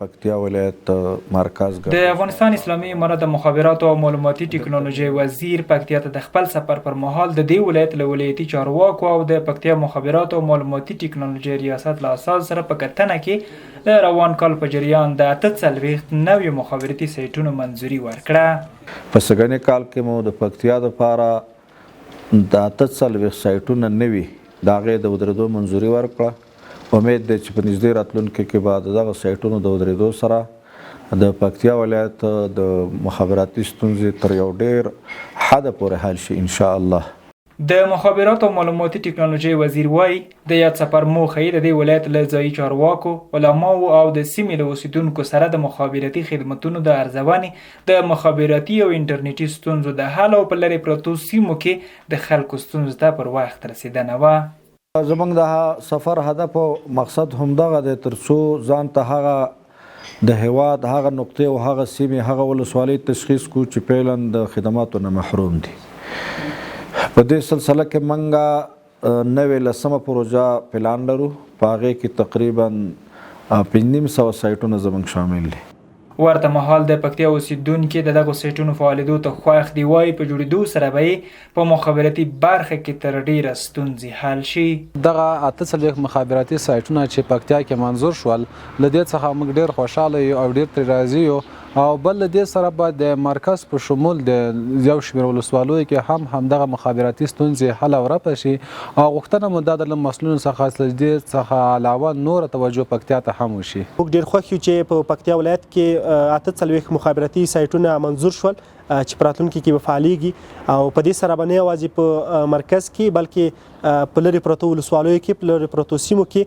پکتیا ولایت مرکز د افغانستان اسلامي امارت د مخابراتو او معلوماتي ټکنالوژۍ وزیر پکتیا ته د خپل سفر پر مهال د دې ولایت له ولایتي چارواکو او د پکتیا مخابراتو او معلوماتي ټکنالوژۍ ریاست له استازو سره په کتنه کې د روان کال په جریان د 48 نویو مخابراتي سایټونو منظوري ورکړه. په سږني کال کې مو د پکتیا لپاره د 48 سایټونه نوي د هغې د ودرېدو منظوري ورکړه. امید دی چې په نږدې راتلونکي کې به د دغه سایټونو د ودرېدو سره د پکتیا ولایت د مخابراتي ستونزې تر یو ډېر حده پورې حل شي ان شاء الله. د مخابراتو او معلوماتي ټکنالوژۍ وزیر وايي، د یاد سفر موخه یې د دې ولایت له ځايي چارواکو، علماوو او د سیمې له اوسېدونکو سره د مخابراتي خدمتونو د ارزونې، د مخابراتي او انټرنېټي ستونزو د حل او په لرې پرتو سیمو کې د خلکو ستونزو ته پر وخت رسېدنه وه. زموږ د سفر هدف او مقصد همدغه دی تر څو ځان ته هغه د هېواد هغه نقطې او هغه سیمې، هغه ولسوالۍ تشخیص کړو چې فعلاً د خدماتو نه محروم دي. په دې سلسله کې موږ نوې لسمه پروژه پلان لرو، په هغې کې تقریباً 550 سایټونه زموږ شامل دي. ورته مهال د پکتیا اوسېدونکي د دغو سایټونو فعالېدو ته خوښ دي، وايي په جوړېدو سره به یې په مخابراتي برخه کې تر ډېره ستونزې حل شي. دغه 48 مخابراتي سایټونه چې پکتیا کې منظور شول، له دې څخه موږ ډېر خوشحاله یو او ډېر ترې راضي یو او بل له دې سره به د مرکز په شمول د یو شمېر ولسوالیو کې هم همدغه مخابراتي ستونزې حل او رفع شي او غوښتنه مو دا ده له مسؤلینو څخه چې له دې څخه علاوه نوره توجه پکتیا ته هم وشي. موږ ډېر خوښ یو چې په پکتیا ولایت کې 48 مخابراتي سایټونه منظور شول چې په راتلونکي کې به فعالېږي او په دې سره به نه یوازې په مرکز کې بلکې په لرې پرتو ولسوالیو کې، په لرې پرتو سیمو کې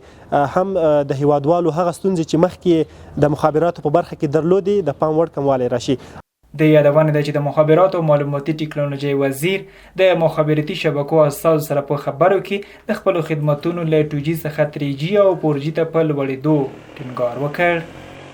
هم د هیوادوالو هغه ستونزې چې مخکې د مخابراتو په برخه کې درلودې د پام وړ کموالی راشي. د یادونې ده چې د مخابراتو او معلوماتي ټکنالوژۍ وزیر د مخابراتي شبکو استازو سره په خبرو کې د خپلو خدمتونو له ټو جي څخه تري جي او فور جي ته په لوړېدو ټینګار وکړ.